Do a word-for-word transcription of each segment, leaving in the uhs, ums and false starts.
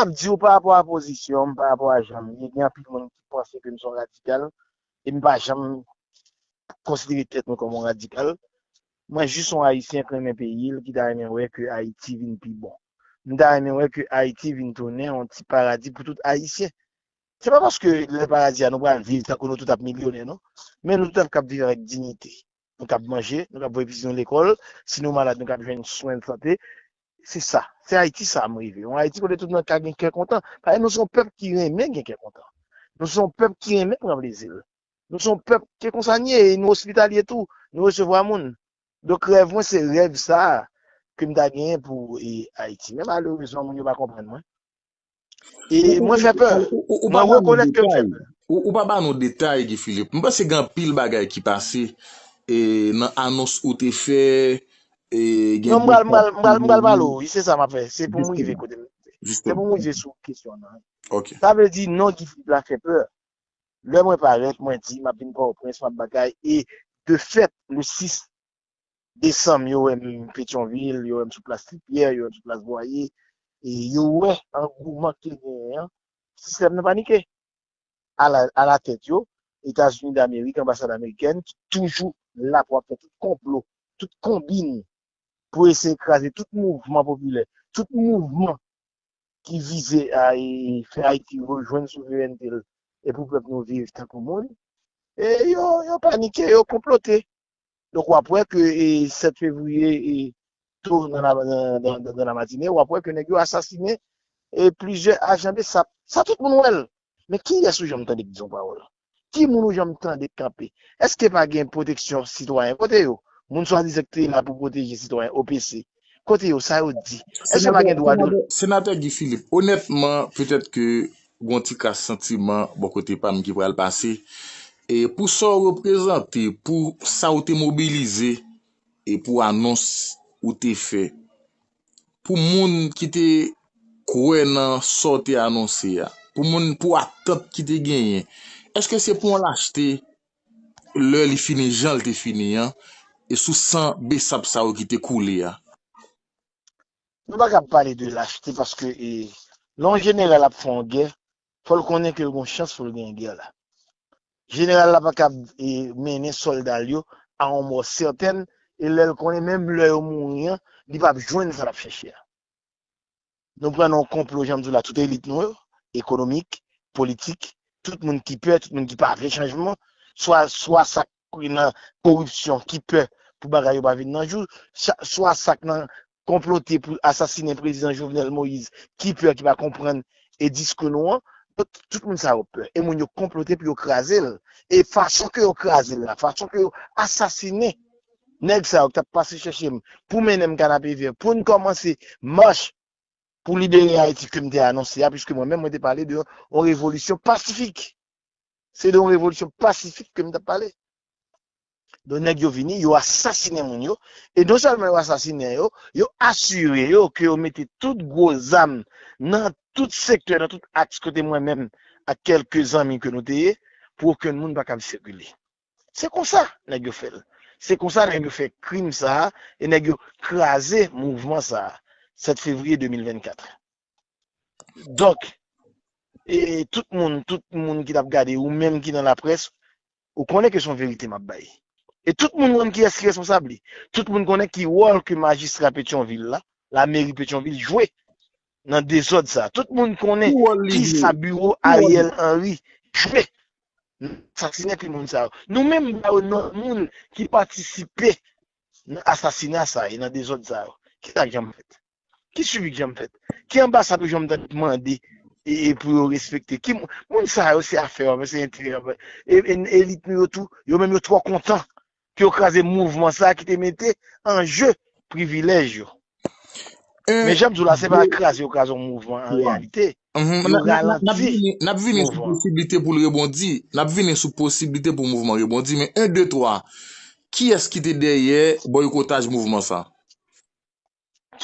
ap di w pa rapò a pozisyon m, pa rapò a jan m ye, gen anpil moun ki panse ke m se yon radikal, e m pa janm konsidere tèt mwen kòm yon radikal. Mwen jis yon Ayisyen k renmen peyi l, ki ta renmen wè ke Ayiti vin pi bon. M ta renmen wè ke Ayiti vin tounen yon ti paradi pou tout Ayisyen. Se pa paske lè paradi a nou pral viv tankou nou tout ap milyonè, non. Men nou tout ap kab viv avèk diyite. Nou kab manje, nou kab voye pitit nou lekòl, si nou malad, nou kab jwenn swen sante. Se sa. Se Ayiti sa m reve. Yon Ayiti kote tout moun ka gen kè kontan. Paske nou se yon pèp ki renmen gen kè kontan. Nou se yon pèp ki renmen pran plezi l. Nou se yon pèp ke konsa n ye, e nou ospitalye tou, nou resevwa moun. Donk rèv mwen se rèv sa a ke m ta genyen pou e, Ayiti. Men malerezman, moun yo pa konprann mwen. E mwen fè pè. Mwen rekonèt ke m fè pè. Ou, ou pa ba nou detay, Guy Philippe. M panse gen anpil bagay ki pase e, nan anons ou te fè. E, gen non, m pral, m pral, m pral, m pral pale w, wi, se sa m ap fè. Se pou m rive kote m. Se pou m rive sou kesyon nan. Sa vle di non Guy Philippe la fè pè. Lè mwen parèt, mwen di, m ap vin Pòtoprens, m ap bagay. E de fèt, le sis desanm, yo wè m Petyonvil, yo wè m sou plas Lipyè, yo wè m sou plas Bwaye. E yo wè angouman ki te genyen an. Sistèm nan panike. Alatèt yo, Etazini Damerik, anbasad amerikèn, ki toujou la pou ap fè tout konplo, tout konbin pou eseye kraze tout mouvman popilè, tout mouvman ki vize a e, fè Ayiti rejwenn souverènte l e pou pèp nou viv tankou moun. E yo, yo panike, yo konplote. Donk w ap wè ke e, sèt fevriye e, to nan la, nan, nan, nan la matine, w ap wè ke nèg yo asasinen e, plizyè ajan BSAP. Sa tout moun wè l. Men kiyès ou janm tande k di yon pawòl? Ki moun ou janm tande k kanpe? Èske pa gen pwoteksyon sitwayen? Kote yo? Moun swadizan ki te la pou pwoteje sitwayen, O P C. Kote yo? Sa yo di? Èske pa gen dwa de. Senatè Guy Philippe, onètman, petèt ke gon ti kras santiman bò kote pa m ki pral pase. E pou sa w reprezante, pou sa w te mobilize, e pou anons ou te fè, pou moun ki te kwè nan sa w te anonse a, pou moun, pou atant ki te genyen, èske se pou yon lachte lè li fini jan l te fini an, e sou san besap sa yo ki te koule a? Nou pa kab pale de lachte paske e, lè yon jeneral ap fè yon gè, fò l konnen ke l gon chans pou l genyen gè la. Jeneral la pa kab e, mennen sòlda l yo a yon mò sètèn, e lè l konnen menm lè yo mouri an, li p ap jwenn sa l ap chèche a. Nou pran nan yon konplo, jan m di w la, tout elit nou yo, ekonomik, politik, tout moun ki pè, tout moun ki pa vle chanjman, swa, swa sa k nan koripsyon ki pè pou bagay yo pa vin nan jou, swa sa k nan konplote pou asasinen prezidan Jovenel Moïse ki pè, ki pa konprann e diskou nou an. Tout, tout moun sa yo pè. E moun yo konplote pou yo kraze l. E fason ke yo kraze l la, fason ke yo asasinen nèg sa yo ki t ap pase chèche m pou mennen m Kanapevè, pou n kòmanse mach pou libere Ayiti ke m te anonse a, piske mwen menm mwen te pale de yon revolisyon pasifik. Se de yon revolisyon pasifik ke m t ap pale. Donk nèg yo vini, yo asasinen moun yo, e non sèlman yo asasinen yo, yo asire yo ke yo mete tout gwo zam nan tout sektè, nan tout aks kote mwen menm ak kèlke zanmi ke nou te ye, pou okenn moun pa kab sikile. Se konsa nèg yo fè l. Se konsa nèg yo fè krim sa a e nèg yo kraze mouvman sa a, sèt fevriye de mil vennkat. Donk, e tout moun, tout moun ki t ap gade, ou menm ki nan laprès, ou konnen ke se yon verite m ap bay. E tout moun konn kiyès ki responsab li. Tout moun konnen ki wòl ke majistra Petyonvil la, lameri Petyonvil jwe nan dezòd sa a. Tout moun konnen ki sa biwo Ariel Henry jwe nan asasinen tout moun sa yo. Nou menm ba yo non moun ki patisipe nan asasina sa e nan dezòd sa yo. Ki sa k janm fèt? Ki swivi k janm fèt? Ki anbasad ou janm tande mande e, e pou yo respekte? Ki moun, moun sa yo se afè yo, se enterè yo. E, e elit nou yo tou, yo menm yo twò kontan ke yo kraze mouvman sa ki te mete an je privilèj yo. Men jan m di w la, se pa kraze yo kraze yon mouvman an reyalite. Yo ralanti mouvman. N ap vini sou posiblite pou l rebondi. N ap vini sou posiblite pou mouvman rebondi. Men en, de, twa, kiyès ki te dèyè bòykotaj mouvman sa?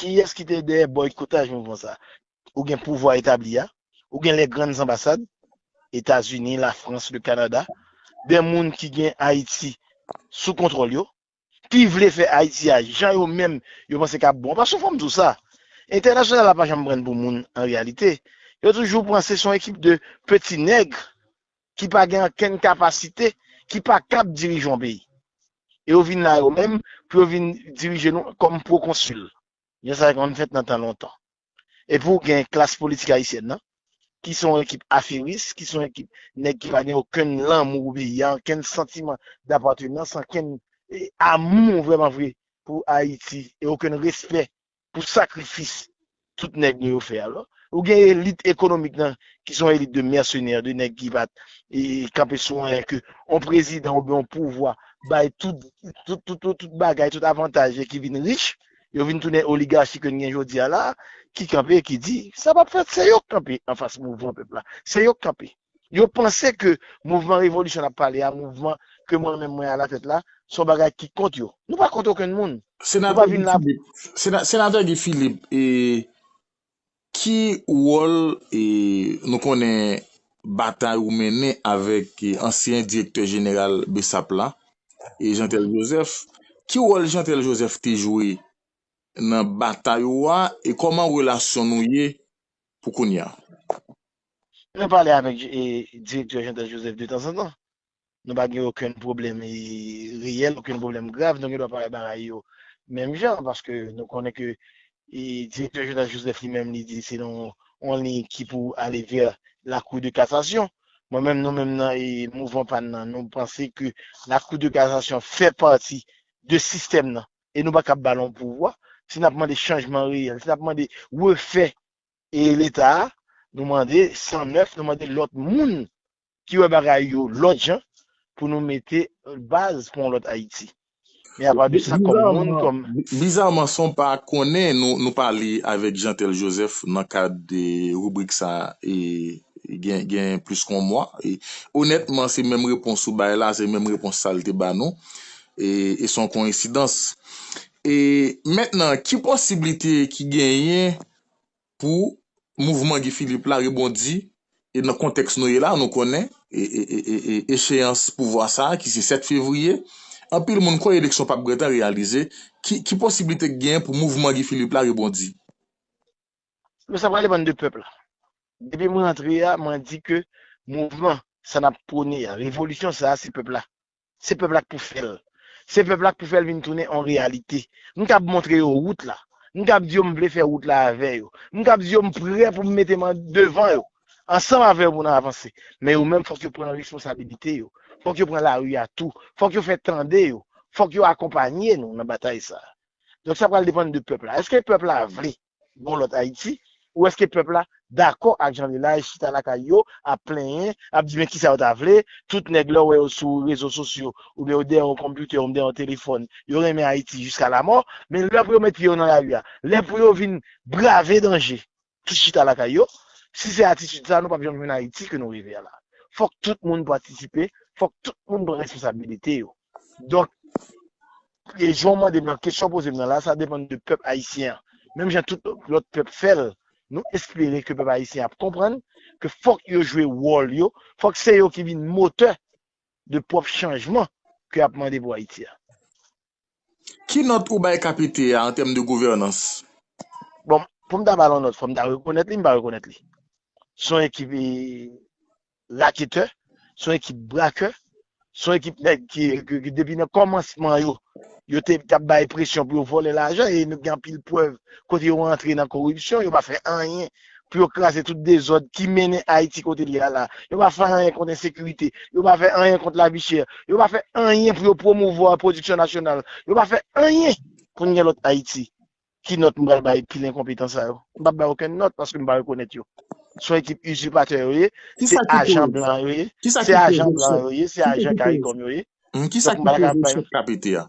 Kiyès ki te dèyè bòykotaj mouvman sa? Ou gen pouvwa etabli a, ou gen les grandes ambassades, Etazini, Lafrans, le Kanada, de moun ki gen Ayiti sou kontwòl yo, ki vle fè Ayiti a jan yo menm yo panse k ap bon. Paske fò m di w sa, entènasyonal la pa janm pran n pou moun an reyalite. Yo toujou panse se yon ekip de peti nèg ki pa gen okenn kapasite, ki pa kab dirije yon peyi. E yo vin la yo menm pou yo vin dirije nou kòm pwokonsil. Jan sa te konn fèt nan tan lontan. Epi w gen klas politik ayisyèn nan, ki se yon ekip aferis, ki se yon ekip nèg ki pa gen okenn lanmou pou peyi a, okenn santiman dapatenans, okenn eh, amou vrèman vre pou Ayiti, e okenn respè pou sakrifis tout nèg nou yo fè a. Ou gen elit ekonomik nan, ki se yon elit de mèsenè, de nèg ki pa t e, kanpe sou anyen ke yon prezidan oubyen yon pouvwa bay tout, tout, tout, tout, tout bagay, tout avantaj e ki vin rich, yo vin tounen oligachi ke n gen jodi a la, ki kanpe e ki di, sa p ap fèt, se yo k kanpe anfas mouvman pèp la. Se yo k kanpe. Yo panse ke mouvman revolisyon n ap pale a, mouvman ke mwen menm mwen alatèt la, se yon bagay ki kont yo. Nou pa kont okenn moun. Nou pa Senatè vin Guy la. Philippe, Sena- Senatè Guy Philippe, e, ki wòl, e, nou konnen batay ou mennen avèk, e, ansyen direktè jeneral BSAP la, e Jeantel Joseph, ki wòl Jeantel Joseph te jwe nan batay ou a, e kòman relasyon nou ye pou kounye a? Mwen pale avèk e, direktè Jeantel Joseph de tanzantan. Nou pa gen okenn pwoblèm e, reyèl, okenn pwoblèm grav. Nou gen dwa pale bagay yo menm jan, paske nou konnen ke e, direktè Jeantel Joseph li menm, li di se yon, yon liy ki pou ale vè lakou de kasasyon. Mwen menm, nou menm nan e, mouvman pa n nan, nou panse ke lakou de kasasyon fè pati de sistèm nan. E nou pa kab ba l yon pouvwa. Si n ap mande chanjman reyèl, si n ap mande refè e Leta a, nou mande san nèf, nou mande lòt moun ki wè bagay yo lòt jan pou nou mete baz pou yon lòt Ayiti. Men apa de sa, kòm moun, kòm. Bizarman, san w pa konnen, nou, nou pale avèk Jeantel Joseph nan kad de ribrik sa e, gen, gen plis ke yon mwa. E, onètman, se menm repons ou bay la, se menm repons sa l te ba nou. E, e se yon koyensidans. E mentnan, ki posiblite ki genyen pou mouvman Guy Philippe la rebondi, e nan kontèks nou ye la, nou konnen, e, e, e, e, e echeyans pouvwa sa a, ki se sèt fevriye, anpil moun kwè eleksyon p ap gentan reyalize. Ki, ki posiblite k genyen pou mouvman Guy Philippe la rebondi? Men sa pral depann de pèp la. Depi mwen antre a, mwen di ke mouvman sa n ap pwone a, revolisyon sa a, se pèp la. Se pèp la k pou fè l. Se pèp la k pou fè l vin tounen yon reyalite. M kab montre yo wout la. M kab di yo m vle fè wout la avè yo. M kab di yo m prè pou m mete m an devan yo. Ansanm avè yo pou n avanse. Men yo menm, fòk yo pran responsabilite yo. Fòk yo pran lari a tou. Fòk yo fè tande yo. Fòk yo akonpanye nou nan batay sa a. Donk, sa pral depann de pèp la. Èske pèp la vle yon lòt Ayiti? Ou èske pèp la dakò ak jan li la, e chita lakay yo, ap plenyen, ap di men kisa yo ta vle? Tout nèg lè w wè yo sou rezo sosyo, oubyen yo dèyè yon konpitè, oubyen dèyè yon telefòn, yo renmen Ayiti jiska lamò, men lè pou yo met pye yo nan lari a, lè pou yo vin brave danje, tout chita lakay yo, si se atitid sa, nou p ap janm jwenn Ayiti ke nou reve a la. Fòk tout moun patisipe, fòk tout moun pran responsabilite yo. Donk, e jan w mande m nan, kesyon w poze m nan la, sa depann de pèp ayisyen an. Menm jan tout lòt pèp fè l, nou espere ke pèp ayisyen ap konprann ke fòk yo jwe wòl yo, fòk se yo ki vin motè de pwòp chanjman ke y ap mande pou Ayiti a. Ki nòt ou bay K P T a an tèm de gouvènans? Bon, pou m ta ba l yon nòt, fò m ta rekonèt li, m pa rekonèt li. Se yon ekip e, raketè, se yon ekip brakè, se yon ekip nèg ki, ki, ki depi nan kòmansman yo, yo te t ap bay presyon pou yo vòlè lajan e nou gen anpil prèv kote yo antre nan koripsyon, yo pa fè anyen pou yo kraze tout dezòd ki mennen Ayiti kote l ye a la. Yo pa fè anyen kont ensekirite, yo pa fè anyen kont lavi chè, yo pa fè anyen pou yo pwomouvwa pwodiksyon nasyonal, yo pa fè anyen pou n gen lòt Ayiti. Ki nòt m pral bay pil enkonpetan sa yo? M p ap bay okenn nòt paske m pa rekonèt yo. Se yon ekip izipatè yo ye, se ajan blan yo ye, se ajan blan yo ye, se ajan karikòm yo ye. Donk m pa ka bay.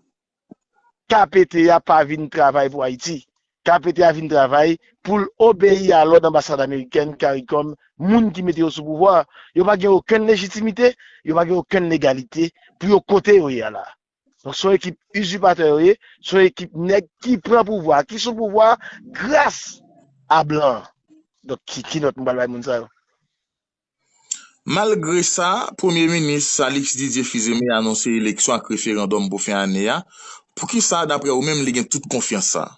K P T a pa vin travay pou Ayiti. K P T a vin travay pou l obeyi a lòd anbasad amerikèn, karikòm, moun ki mete yo sou pouvwa. Yo pa gen okenn lejitimite, yo pa gen okenn legalite pou yo kote yo ye a la. Donk, se yon ekip izipatè yo ye, se yon ekip nèg ki pran pouvwa, ki sou pouvwa gras a blan an. Donk, ki, ki nòt m pral bay moun sa yo? Malgre sa, Premye Minis Alix Didier Fils-Aimé anonse eleksyon ak referandòm pou fen ane a. Poukisa, daprè ou menm, li gen tout konfyans sa a?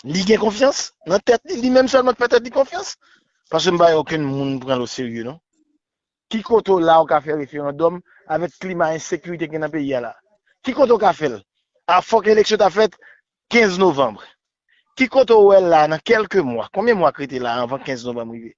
Li gen konfyans nan tèt li, li menm sèlman k fè tèt li konfyans. Paske m pa wè okenn moun pran l oserye, non. Ki kote w la ou ka fè referandòm avèk klima ensekirite ki nan peyi a la? Ki kote w ka fè l? A, fòk eleksyon ta fèt kenz novanm. Ki kote w wè l la nan kèlke mwa? Konbyen mwa k rete la anvan kenz novanm rive?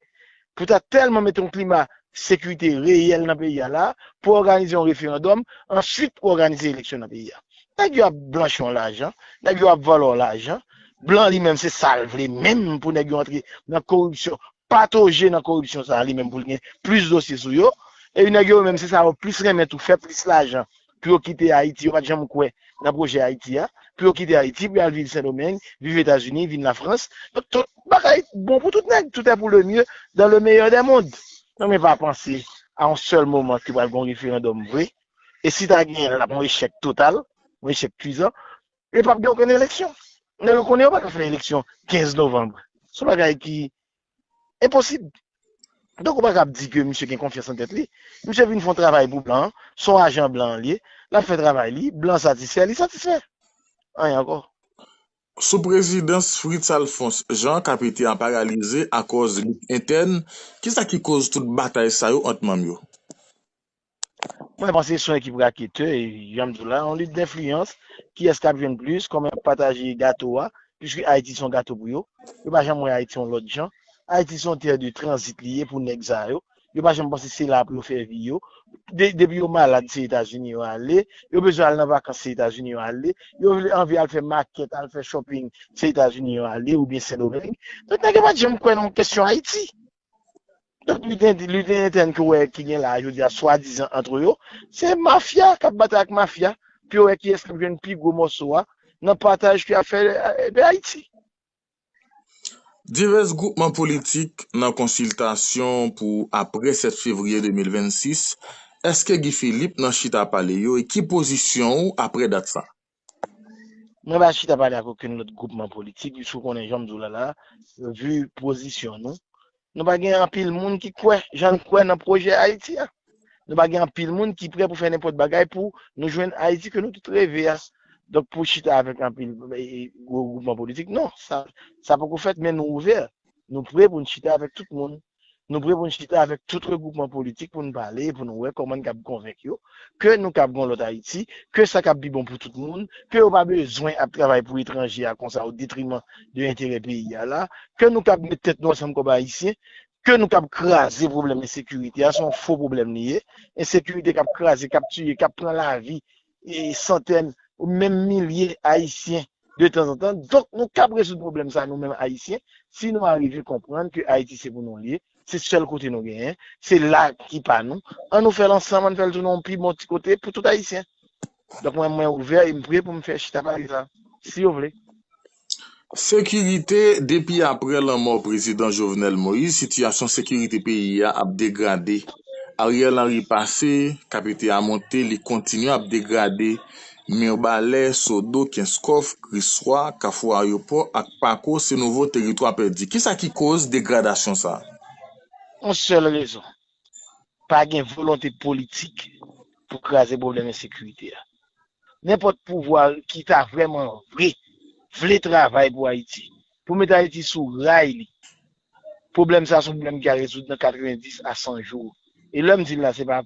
Pou ta tèlman mete yon klima sekirite reyèl nan peyi a la, pou òganize yon referandòm, answit pou òganize eleksyon nan peyi a. Nèg yo ap blanchi w lajan, nèg yo ap vòlò w lajan, blan li menm se sa l vle menm pou nèg yo antre nan koripsyon, patoje nan koripsyon sa a li menm pou l gen plis dosye sou yo. Epi nèg yo menm se sa yo plis renmen tou, fè plis lajan pou yo kite Ayiti, yo pa t janm kwè nan pwojè Ayiti a, pou yo kite Ayiti, pou y al viv Sendomeng, viv Etazini, vin Lafrans. Donk tout bagay bon pou tout nèg, tout est pour le mieux dans le meilleur des mondes. Non, men pa panse a yon sèl moman ke pral gen yon referandòm vre. E si ta genyen l, l ap yon echèk total, yon echèk kwizan. E p ap gen okenn eleksyon. Nèg yo konnen yo pa ka fè eleksyon kenz novanm. Se yon bagay ki enposib. Donk ou pa kab di ke misye gen konfyans nan tèt li. Misye vin fè yon travay pou blan an, se yon ajan blan an li ye, l ap fè travay li, blan satisfè, li satisfè. Anyen ankò. Sou prezidans Fritz Alphonse Jean, K P T a paralize akòz lit entèn. Kisa ki koz tout batay sa yo ant manm yo? Mwen panse se yon ekip raketè, e jan m di w la, yon lit denfliyans, kiyès k ap jwenn plis, kòman y ap pataje gato a, piske Ayiti se yon gato pou yo. Yo pa janm wè Ayiti yon lòt jan. Ayiti se yon tè de tranzit li ye pou nèg sa yo. Yo pa janm panse se la pou yo fè vi yo. De, depi yo malad, se Etazini yo ale. Yo bezwen al nan vakans, se Etazini yo ale. Yo vle anvi al fè makèt, al fè shopping, se Etazini yo ale, oubyen Sendomeng. Donk, nèg yo pa t janm kwè nan kesyon Ayiti. Donk, lite, lite entèn ke w wè ki gen la, jodi a, swadizan antre yo, se mafya k ap batay ak mafya, pou yo wè kiyès k ap jwenn pi gwo mòso a, nan pataj ke y ap fè de Ayiti. Divès gwoupman politik nan konsiltasyon pou aprè sèt fevriye de mil vennsis, èske Guy Philippe nan chita pale yo e ki pozisyon ou aprè dat sa? Mwen pa chita pale ak okenn lòt gwoupman politik, piske w konnen jan m di w la la, vi pozisyon nou, nou pa gen anpil moun ki kwè, jan n kwè nan pwojè Ayiti a. Nou pa gen anpil moun ki prè pou fè nenpòt bagay pou nou jwenn Ayiti ke nou tout reve a. Donk pou chita avèk anpil gwo gwoupman politik, non, sa, sa poko fèt, men nou ouvè. Nou prè pou n chita avèk tout moun. Nou prè pou n chita avèk tout regwoupman politik pou n pale, pou n wè kòman n kab konvenk yo ke nou kab gen yon lòt Ayiti, ke sa kab pi bon pou tout moun, ke yo pa bezwen ap travay pou etranje a konsa o detriman de enterè peyi a la, ke nou kab met tèt nou ansanm kòm Ayisyen, ke nou kab kraze pwoblèm ensekirite a, se yon fo pwoblèm li ye. Ensekirite k ap kraze, k ap tiye, k ap pran lavi e santèn ou menm milye Ayisyen de tanzantan. Donk, nou kab rezoud pwoblèm sa nou menm Ayisyen, si nou arive konprann ke Ayiti se pou nou li ye, se sèl kote nou genyen, se la ki pa nou. An nou fè l ansanm, an n fè l tounen yon pi bon ti kote pou tout Ayisyen. Donk, mwen, mwen ouvè e m prè pou m fè chita pale sa, si yo vle. Sekirite, depi aprè lanmò prezidan Jovenel Moïse, sitiyasyon sekirite peyi a ap degrade. Ariel Henry pase, K P T a monte, li kontinye ap degrade. Mibalè, Sodo, Kenskòf, Kriswa, Kafou Ayewopò ak Pako se nouvo teritwa pèdi. Kisa ki koz degradasyon sa a? Yon sèl rezon. Pa gen volonte politik pou kraze pwoblèm ensekirite a. Nenpòt pouvwa ki ta vrèman vre vle travay pou Ayiti, pou met Ayiti sou ray li, pwoblèm sa a se yon pwoblèm ki ka rezoud nan katrevenndis a san jou. E lè m di l la, se pa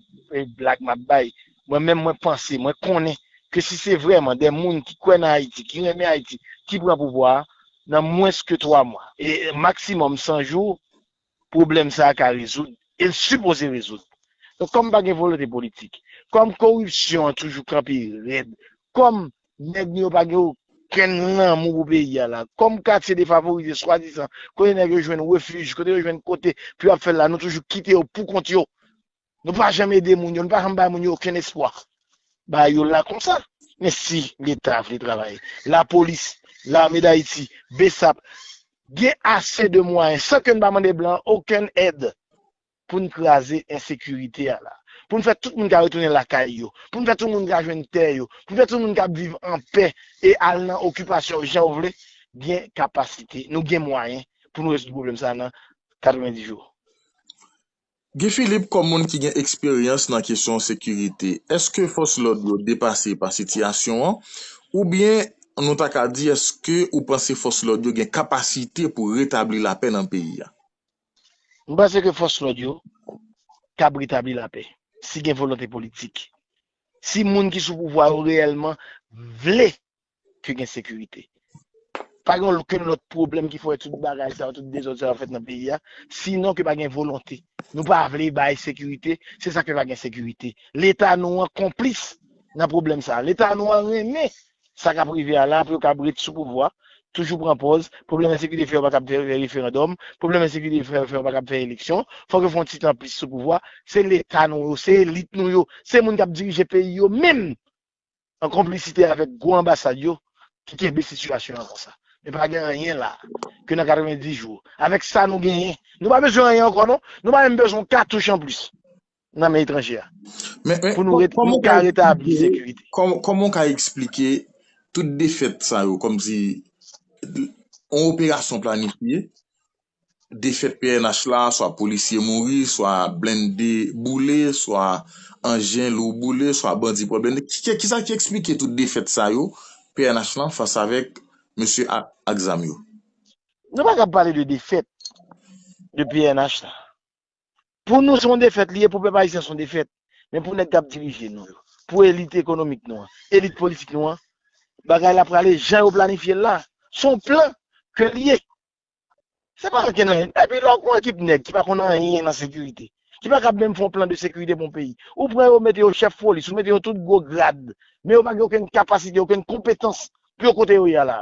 blag m ap bay. Mwen menm, mwen panse, mwen konnen ke si se vrèman de moun ki kwè nan Ayiti, ki renmen Ayiti, ki pran pouvwa a, nan mwens ke twa mwa, e maksimòm san jou, pwoblèm sa a ka rezoud, e l sipoze rezoud. Donk, kòm pa gen volonte politik, kòm koripsyon an toujou kanpe rèd, kòm nèg nou yo pa gen okenn lanmou pou peyi a la, kòm katye defavorize, swadizan, kote nèg yo jwenn refij, kote yo jwenn kote pou y ap fè l la, nou toujou kite yo pou kont yo. Nou pa janm ede moun yo, nou pa janm bay moun yo okenn espwa. Bagay yo la konsa. Men si Leta vle travay, lapolis, Lame Dayiti, besap, gen ase de mwayen, san ke n pa mande blan okenn èd, pou n kraze ensekirite a la. Pou n fè tout moun ka retounen lakay yo. Pou n fè tout moun ka jwenn tè yo. Pou n fè tout moun ka viv an pè e al nan okipasyon yo jan yo vle. Gen kapasite, nou gen mwayen pou nou rezoud pwoblèm sa a nan katrevenndis jou. Guy Philippe, kòm moun ki gen eksperyans nan kesyon sekirite, èske fòs lòd yo depase pa sitiyasyon an, oubyen nou ta ka di, èske ou panse fòs lòd yo gen kapasite pou retabli lapè nan peyi a? M panse ke fòs lòd yo kab retabli lapè si gen volonte politik. Si moun ki sou pouvwa yo reyèlman vle ke gen sekirite. Pa gen okenn lòt pwoblèm ki fè tout bagay sa yo, tout dezòd sa yo fèt nan peyi a, sinon ke pa gen volonte. Nou pa vle bay sekirite, se sa k fè pa gen sekirite. Leta nou an konplis nan pwoblèm sa. Leta nou an renmen sa k ap rive a la pou yo kab ret sou pouvwa, toujou pran pòz, pwoblèm ensekirite fè yo pa kab fè referandòm, pwoblèm ensekirite fè, fè yo pa kab fè eleksyon, fòk yo fè yon ti tan plis sou pouvwa, se leta nou yo, se elit nou yo, se moun k ap dirije peyi yo menm an konplisite avèk gwo anbasad yo ki kenbe sitiyasyon an konsa. Men pa gen anyen la ke nan katrevenndis jou, avèk sa nou genyen, nou pa bezwen anyen ankò non, nou pa menm bezwen yon katouch anplis nan men etranje a. Men, men pou nou, ret, pou nou ka retabli sekirite. Kòman w ka eksplike tout defèt sa yo, kòmsi yon operasyon planifye, defèt P N H la, swa polisye mouri, swa blende boule, swa anjen lou boule, swa bandi pran blende. Ki, ki, kisa ki eksplike tout defèt sa yo, P N H lan fas avèk mesye ak, ak zam yo? Nou pa kab pale de defèt de P N H la. Pou nou, se yon defèt li ye, pou pèp ayisyen, se yon defèt. Men pou nèg k ap dirije nou yo, pou elit ekonomik nou an, elit politik nou an, bagay la prale jan yo planifye l la. Se yon plan ke li ye. Se pa ankenn anyen. Epi lè w gon ekip nèg ki pa konn anyen nan sekirite, ki pa kab menm fè yon plan de sekirite pou yon peyi, ou pran yo, mete yo chèf polis, ou mete yo tout gwo grad, men yo pa gen okenn kapasite, okenn konpetans pou yo kote yo ye a la.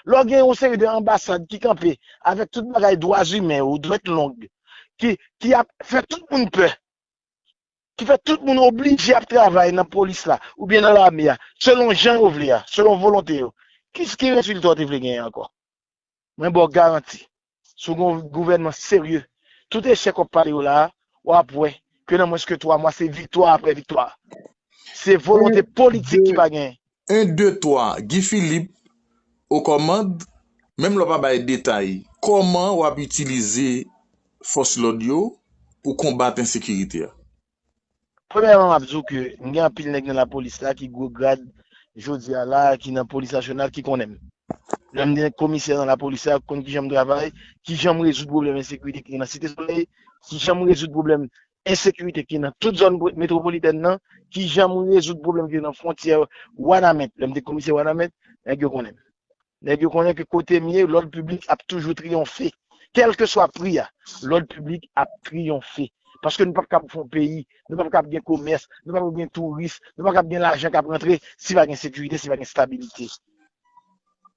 Lè w gen yon seri de anbasad ki kanpe avèk tout bagay dwa imen yo, dwèt long, ki, ki ap fè tout moun pè, ki fè tout moun oblije ap travay nan polis la, oubyen nan lame a, selon jan yo vle a, selon volonte yo. Kis ki rezilta w te vle genyen ankò? Mwen ba w garanti, si w gen yon gouvènman serye, tout echèk w ap pale yo la a, w ap wè ke nan mwens ke twa mwa, se viktwa apre viktwa. Se volonte politik ki pa genyen. En, de, twa, Guy Philippe aux commandes, menm lè w pa bay detay, kòman w ap itilize fòs lòd yo pou konbat ensekirite a? Premyèman, m ap di w ke m gen anpil nèg nan lapolis la ki gwo grad jodi a la, ki nan polis nasyonal, ki konnen m. Lè m te komisè nan lapolis la, yo konn kijan m travay, kijan m rezoud pwoblèm ensekirite ki nan Site Solèy, kijan m rezoud pwoblèm ensekirite ki nan tout zòn metwopolitèn nan, kijan m rezoud pwoblèm ki nan fwontyè Wanament. Lè m te komisè Wanament, nèg yo konnen m. Nèg yo konnen ke kote m ye, lòd piblik ap toujou triyonfe. Kèlkeswa pri a, lòd piblik ap triyonfe. Paske nou p ap kab fè yon peyi, nou p ap kab gen komès, nou p ap kab gen touris, nou p ap kab gen lajan k ap rantre si pa gen sekirite, si pa gen estabilite.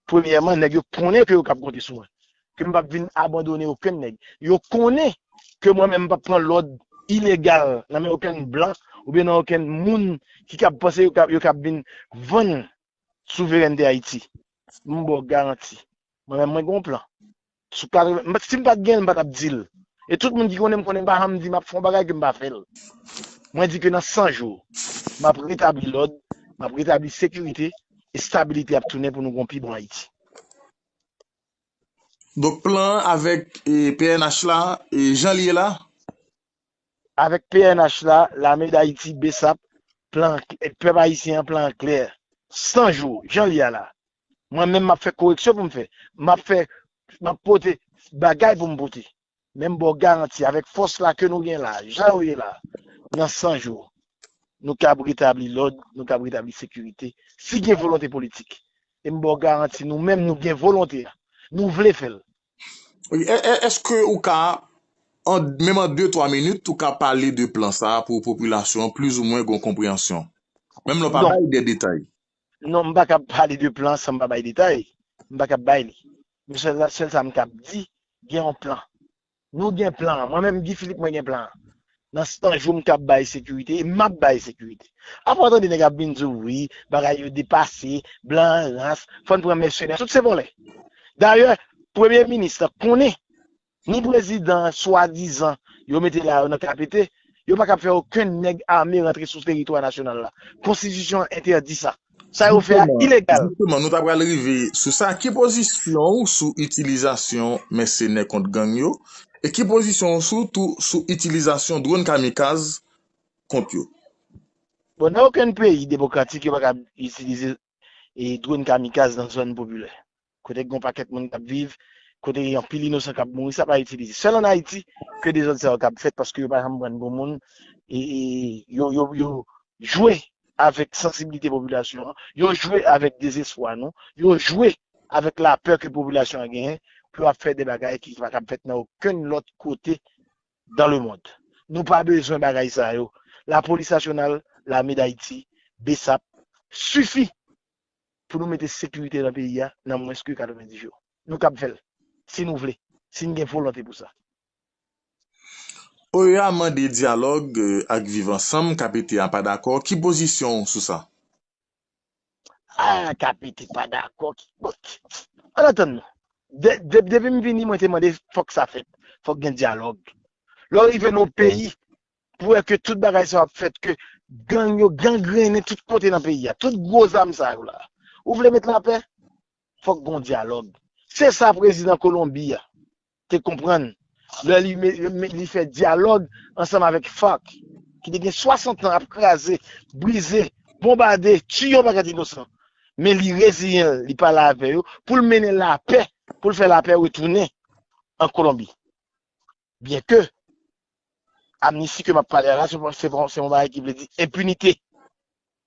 Premyèman, nèg yo konnen ke yo kab konte sou mwen. Ke m p ap vin abandone okenn nèg. Yo konnen ke mwen menm m p ap pran lòd ilegal nan men okenn blan oubyen nan okenn moun ki kab panse yo kab, yo kab vin vann souverènte Ayiti. M ba w garanti. Mwen menm, mwen gen yon plan. Sou katreven, m pa, si m pa t gen l, m pa t ap di l. E tout moun ki konnen m konnen m pa janm di m ap fè yon bagay ke m pa fè l. Mwen di ke nan san jou, m ap retabli lòd, m ap retabli sekirite, estabilite ap tounen pou nou gen yon pi bon Ayiti. Donk, plan an avèk, e, P N H la, e, jan l ye la? Avèk P N H la, Lame Dayiti, BSAP, plan, pèp ayisyen an, plan an klè. San jou, jan l ye a la. Mwen menm, m ap fè koreksyon pou m fè. M ap fè, m ap pote bagay pou m pote. Men m ba w garanti, avèk fòs la ke nou gen la, jan yo ye la, nan san jou, nou kab retabli lòd, nou kab retabli sekirite, si gen volonte politik. E m ba w garanti, nou menm, nou gen volonte a. Nou vle fè l. Wi, è-, è-, èske ou ka, an, menm an de, twa minit, ou ka pale de plan sa a pou popilasyon an plizoumwen gen yon konpreyansyon? Menm lè w pa bay de detay. Non, m pa kab pale de plan san m pa bay detay. M pa kab bay li. Men sèl, sèl sa m kab di, gen yon plan. Nou gen plan an. Mwen menm, Guy Philippe, mwen gen plan an. Nan san jou, m kab bay sekirite, e m ap bay sekirite. Apa w tande nèg ap vin di w, wi, bagay yo depase, blan an rans, fò n pran mèsenè, tout se vòlè. Dayè, premye minis lan konnen, ni prezidan an, swadizan, yo mete la yo nan K P T, yo pa kab fè okenn nèg ame rantre sou teritwa nasyonal la. Konstitisyon an entèdi sa. Sa yo fè a ilegal. Jisteman, nou ta pral rive sou sa. Ki pozisyon w sou itilizasyon mèsenè kont gang yo? E ki pozisyon w sou tou sou itilizasyon dwòn kamikaz kont yo? Bon, nan okenn peyi demokratik, yo pa ka itilize e dwòn kamikaz nan zòn popilè. Kote gen yon pakèt moun k ap viv, kote gen anpil inosan k ap mouri, sa pa itilize. Sèl ann Ayiti ke dezòd sa yo kab fèt paske yo pa janm pran bon moun e, e yo, yo, yo jwe avèk sansiblite popilasyon an, yo jwe avèk dezespwa nou, yo jwe avèk lapè ke popilasyon an genyen pou yo ap fè de bagay ki pa kab fèt nan okenn lòt kote dans le monde. Nou pa bezwen bagay sa yo. Lapolis nasyonal, lame dayiti, besap, sifi pou nou mete sekirite nan peyi a nan mwens ke katrevenndis jou. Nou kab fè l, si nou vle, si n gen volonte pou sa. Oea mande dyalòg eh, ak Viv Ansanm, K P T a pa dakò. Ki pozisyon w sou sa? Ah, K P T pa dakò. Ann atann nou. Depi m vini, mwen te mande fòk sa fèt. Fòk gen dyalòg. Lè w rive nan yon peyi, pou wè ke tout bagay sa yo ap fèt, ke gang yo gangrennen tout kote nan peyi a. Tout gwo zam sa yo la. Ou vle met lapè? Fòk gen yon dyalòg. Se sa prezidan Kolonbi a te konprann lè li, li fè dyalòg ansanm avèk FARC, ki te gen swasant an ap kraze, brize, bonbade, tiye yon pakèt inosan. Men li reziyen l, li pale avè yo pou l mennen lapè, pou l fè lapè retounen an Kolonbi. Byenke amnisti ke m ap pale a la, se yon bagay ki vle di enpinite.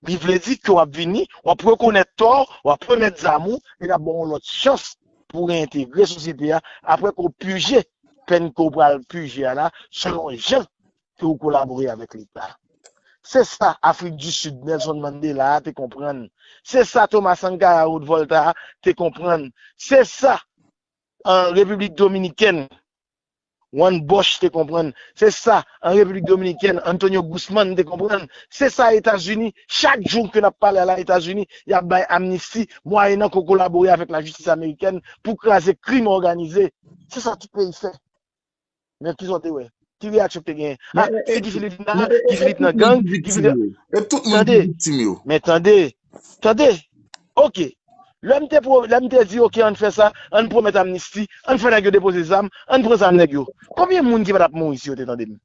Li vle di ke w ap vini, w ap rekonèt tò w, w ap remèt zam ou, e n ap ba w yon lòt chans pou w reyentegre sosyete a, apre ke w pije pèn ke w pral pije a la, selon jan ke w kolabore avèk Leta. Se sa Afrik di Sid, Nelson Mandela a te konprann. Se sa Thomas Sankara Roosevelt a te konprann. Se sa an Repiblik Dominikèn, Juan Bosch te konprann. Se sa, an Repiblik Dominikèn, Antonio Guzman te konprann. Se sa Etazini, chak jou ke n ap pale a la, Etazini, y ap bay amnisti, mwayenan ke w kolabore avèk lajistis amerikèn pou kraze krim òganize. Se sa tout peyi fè. Men kisa w te wè? Ki reyaksyon ki te genyen? Ah, se Guy Philippe nan, Guy Philippe nan gang, Guy Philippe. E tout moun ki viktim yo. Men tande, tande, oke. Lè m te, lè m te di, oke, ann fè sa, ann pwomèt amnisti, ann fè nèg yo depoze zam, ann pran zam nèg yo. Konbyen moun ki pa t ap mouri si yo te tande m?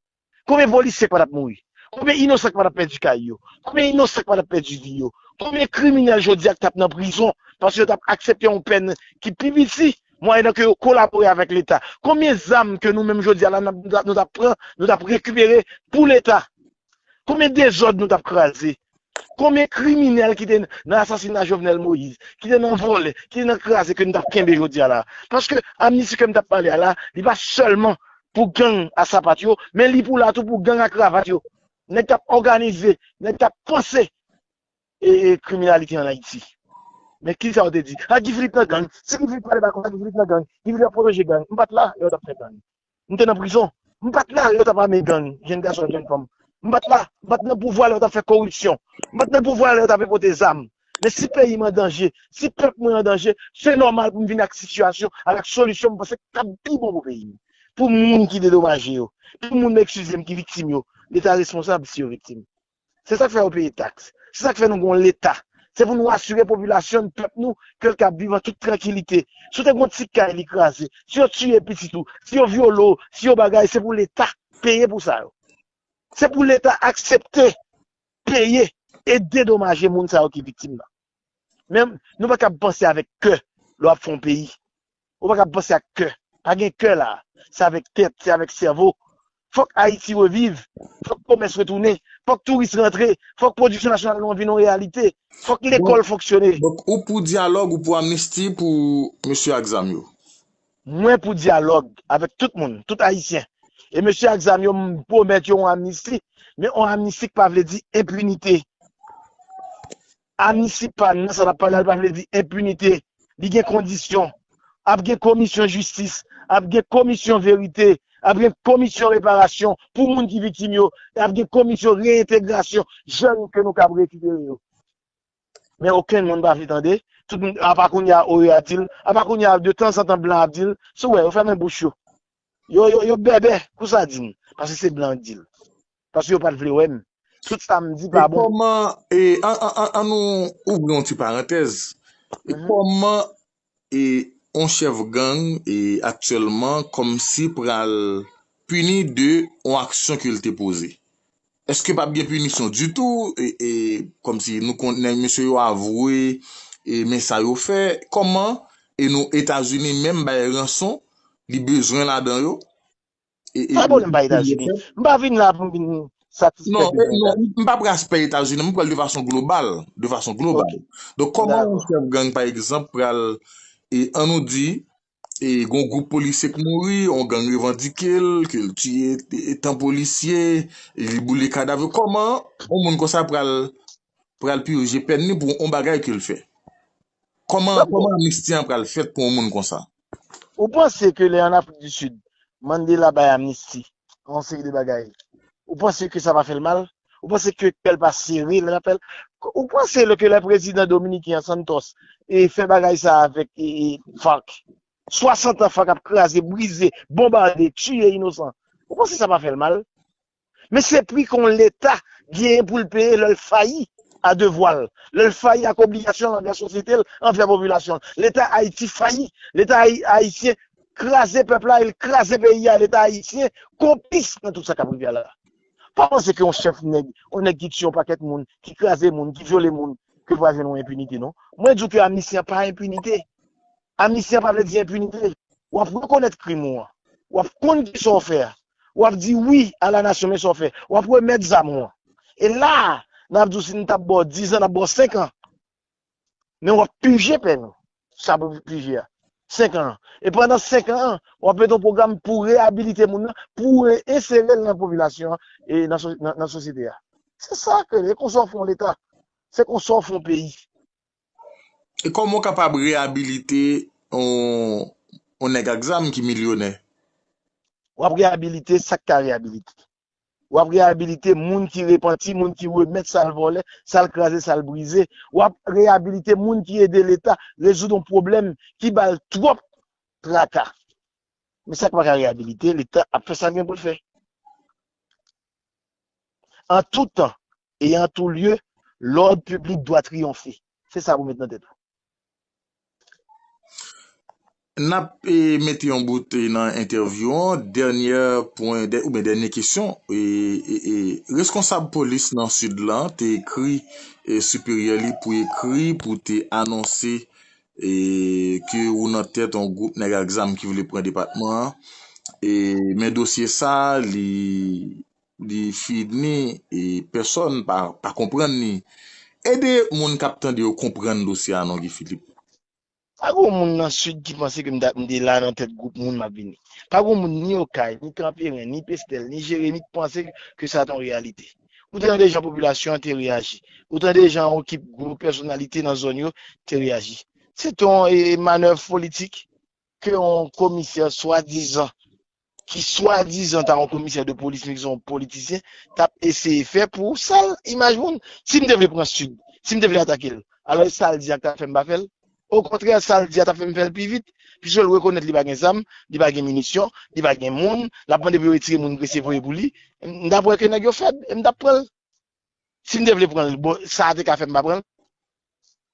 Konbyen polisye ki pa t ap mouri? Konbyen inosan ki pa t ap pèdi kay yo? Konbyen inosan ki pa t ap pèdi vi yo? Konbyen kriminèl jodi a ki t ap nan prizon paske yo t ap aksepte yon pèn ki pi piti mwayennan ke yo kolabore avèk Leta? Konbyen zam ke nou menm jodi a la nou t ap pran, nou t ap rekipere pou Leta? Konbyen dezòd nou t ap kraze? Konbyen kriminèl ki te nan asasina Jovenel Moïse, ki te nan vòlè, ki te nan kraze ke nou t ap kenbe jodi a la? Paske amnisti ke m t ap pale a la, li pa sèlman pou gang a sapat yo, men li pou la tou pou gang a kravat yo. Nèg k ap òganize, nèg k ap panse e, e kriminalite ann Ayiti. Men kisa yo te di? A Guy Philippe nan gang. Si Guy Philippe pale pa konsa, Guy Philippe nan gang. Guy Philippe ap pwoteje gang. M pa t la lè yo t ap fè gang. M te nan prizon. M pa t la lè yo t ap ame gang, jenn gason, jenn fanm. M pa t la. M pa t nan pouvwa lè yo t ap fè koripsyon. M pa t nan pouvwa lè yo t ap enpòte zam. Men si peyi m an danje, si pèp mwen an danje, se nòmal pou m vin ak sitiyasyon, avèk solisyon m panse k ap pi bon pou peyi m. Pou moun ki dedomaje yo. Pou moun, eskize m, ki viktim yo. Leta responsab si yo viktim. Se sa k fè yo peye taks. Se sa k fè nou gen yon Leta. Se pou nou asire popilasyon n, pèp nou, ke l kab viv an tout trankilite. Si w te gen yon ti kay, li kraze. Si yo tiye pitit ou, si yo vyole w, si yo bagay, se pou Leta peye pou sa yo. Se pou Leta aksepte peye e dedomaje moun sa yo ki viktim nan. Men nou pa kab panse avèk kè lè w ap fè yon peyi. Ou pa kab panse ak kè. Pa gen kè la. Se avèk tèt, se avèk sèvo. Fòk Ayiti reviv. Fòk komès retounen. Fòk touris rantre. Fòk pwodiksyon nasyonal nou an vin yon reyalite. Fòk lekòl fonksyone. Donk, ou pou dyalòg, ou pou amnisti pou mesye ak zam yo? Mwen pou dyalòg avèk tout moun, tout Ayisyen. E mesye ak zam yo, m pwomèt yo yon amnisti, men yon amnisti k pa vle di enpinite. Amnisti pa nan sa n ap pale a, li pa vle di enpinite. Li gen kondisyon. Ap gen komisyon jistis, ap gen komisyon verite, ap gen komisyon reparasyon pou moun ki viktim yo, e ap gen komisyon reyentegrasyon jèn ke nou kab rekipere yo. Men okenn moun pa vle tande. Tout moun, apa kounye a Oea di l, apa kounye a de tanzantan blan ap di l, si w wè, yo fèmen bouch yo. Yo, yo, yo bèbè pou sa di m, paske se blan k di l. Paske yo pa t vle wè m. Tout sa m di pa bon. Kòman, an nou ouvri yon ti parantèz, kòman yon chèf gang aktyèlman kòmsi pral pini de yon aksyon ke l te poze? Èske p ap gen pinisyon ditou? Kòmsi nou konn nèg mesye yo avwe, E men sa yo fè, kòman, e nou Etazini menm bay ranson, li bezwen ladan yo. E, e, Sa pwoblèm pa Etazini. M pa vin la pou m vin satisfè non, e, non, m pa pral aspè Etazini, m pral de fason global, de fason global. Donk, kòman yon chèf gang, pa egzanp, pral, e, an nou di, e, gon gwoup polisye k mouri, yon gang revandike l, ke l tiye e, e, tan polisye, e, li boule kadav yo. Kòman yon moun konsa pral, pral pirije pèn li pou yon bagay ke l fè? Kòman, kòman amnisti an pral fèt pou yon moun konsa? Ou panse ke lè an Afrik di Sid, Mandela bay amnisti, yon seri de bagay, ou panse ke sa pa fè l mal? Ou panse ke kè l pa sere lè l ap fè l? Ou panse lè ke lè prezidan dominiken an Santos e fè bagay sa avèk e, e, FARC? Swasant an FARC ap kraze, brize, bonbade, tiye inosan. Ou panse sa pa fè l mal? Men se pri ke yon Leta genyen pou l peye lè l fayi a devwa l, lè l fayi ak obligasyon l anvè sosyete l, anvè popilasyon l. Leta Ayiti fayi. Leta ayi- ayisyen kraze pèp la, e l kraze peyi a. Leta ayisyen konplis nan tout sa k ap rive a la. Pa panse ke yon chèf nèg, yon nèg ki tiye yon pakèt moun, ki kraze moun, ki vyole moun, ke pral jwenn yon enpinite, non. Mwen di w ke amnisti an pa enpinite. Amnisti an pa vle di enpinite. W ap rekonèt krim ou an. W ap konn kisa w fè a. W ap di wi a la nasyon, men sa w fè. W ap remèt zam ou an. E la a, n ap di w si n t ap ba w diz an, n ap ba w senk an. Men w ap pije pèn ou. Sa pou pije a. Senk an. E pandan senk an an, w ap mete yon pwogram pou reyabilite moun nan, pou reinsere l nan popilasyon an e nan, so- nan, nan sosyete a. Se sa ke, e konsa w fè yon Leta. Se konsa w fè yon peyi. E kòman w kapab reyabilite yon, yon nèg ak zam ki milyonè? W ap reyabilite sa k ka reyabilite. W ap reyabilite moun ki repanti, moun ki remèt sa l vòlè, sa l kraze, sa l brize. W ap reyabilite moun ki ede Leta rezoud yon pwoblèm ki ba l twòp traka. Men sa k pa ka reyabilite, Leta ap fè sa l gen pou l fè. En tout temps et en tout lieu, l'ordre public doit triompher. Se sa pou met nan tèt ou. N ap e, mete yon bout e, nan entèvyou an. Dènyè pwen, dè- oubyen dènye kesyon. E, e, e, reskonsab polis nan Sid lan te ekri e, siperyè li pou ekri, pou te anonse e, ke ou nan tèt yon gwoup nèg ak zam ki vle pran depatman an. E, men dosye sa, li, li fini e pèsòn pa, pa konprann li. Ede moun k ap tande yo konprann dosye a non, Guy Philippe. Pa gen moun nan Sid ki panse ke m ta- m te la nan tèt gwoup moun m ap vini. Pa gen moun ni Okay, ni Kanperen, ni Pestèl, ni Jeremi ki panse ke sa t yon reyalite. Ou tande jan popilasyon an te reyaji. Ou tande jan yon ekip gwo pèsonalite nan zòn yo te reyaji. Se t yon e, mannèv politik ke yon komisè swadizan ki swadizan ta yon komisè de polis, men ki se yon politisyen, t ap eseye fè pou sal imaj moun. Si m te vle pran Sid, si m te vle atake l, alò e sa l di a k t ap fè m pa fè l? Okontrè, sa l di a t ap fè m fè l pi vit, piske l rekonèt li pa gen zam, li pa gen minisyon, li pa gen moun, l ap mande pou yo retire moun blese voye pou li. M t ap wè ke nèg yo fèb, e m t ap pran l. Si m te vle pran l, bon, sa a te ka fè m pa pran l?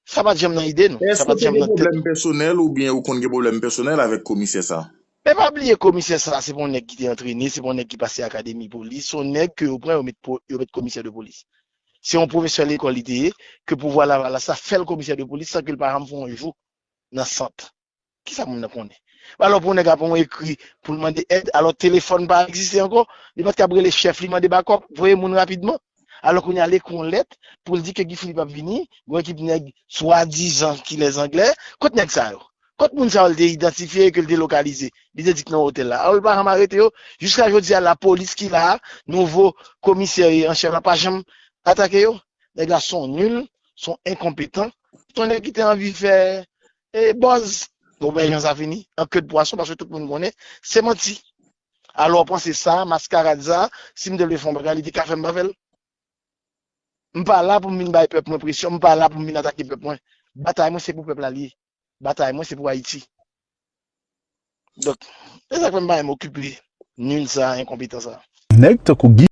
Sa pa t janm nan ide nou. Sa Èske pa w t te janm gen nan tèt pwoblèm nou. Pèsonèl oubyen ou konn gen pwoblèm pèsonèl avèk komisè sa? Men pa bliye komisè sa, se pa yon nèg ki te antrene, se pa yon nèg ki pase akademi polis, se yon nèg ke yo pran, yo met, po- yo met komisè de polis. Se yon pwofesè lekòl li te ye, ke pouvwa Lavalas la fè l komisè de polis san ke l pa janm fè yon jou nan sant. Kisa moun nan konnen? Alò pou yon nèg ap yon ekri pou l mande èd, alò telefòn pa egziste ankò, li pa t kab rele chèf li mande bakòp, voye moun rapidman. Alò kounye a l ekri yon lèt pou l di ke Guy Philippe ap vini, yon ekip nèg swadizan ki lèzanglè, kot nèg sa yo? Kot moun sa yo l te idantifye e ke l te lokalize? Li te di k nan otèl la. Alò l pa janm arete yo, jiska jodi a lapolis ki la a, nouvo komisè an chèf la pa janm atake yo. Nèg la se yon nil, se yon enkonpetan, se yon nèg ki te anvi fè e buzz. Bon, men jan sa fini, an ke de pwason, paske tout moun konnen se manti. Alò, panse sa, maskarad sa, si m te vle fè yon bagay, li te ka fè m pa fè l. M pa la pou m vin bay pèp mwen presyon, m pa la pou m vin atake pèp mwen. Batay mwen se pou pèp la li ye. Batay mwen se pou Ayiti. Donk, se sa k fè m pa renmen okipe nil sa, enkonpetan sa. Nèg tankou Guy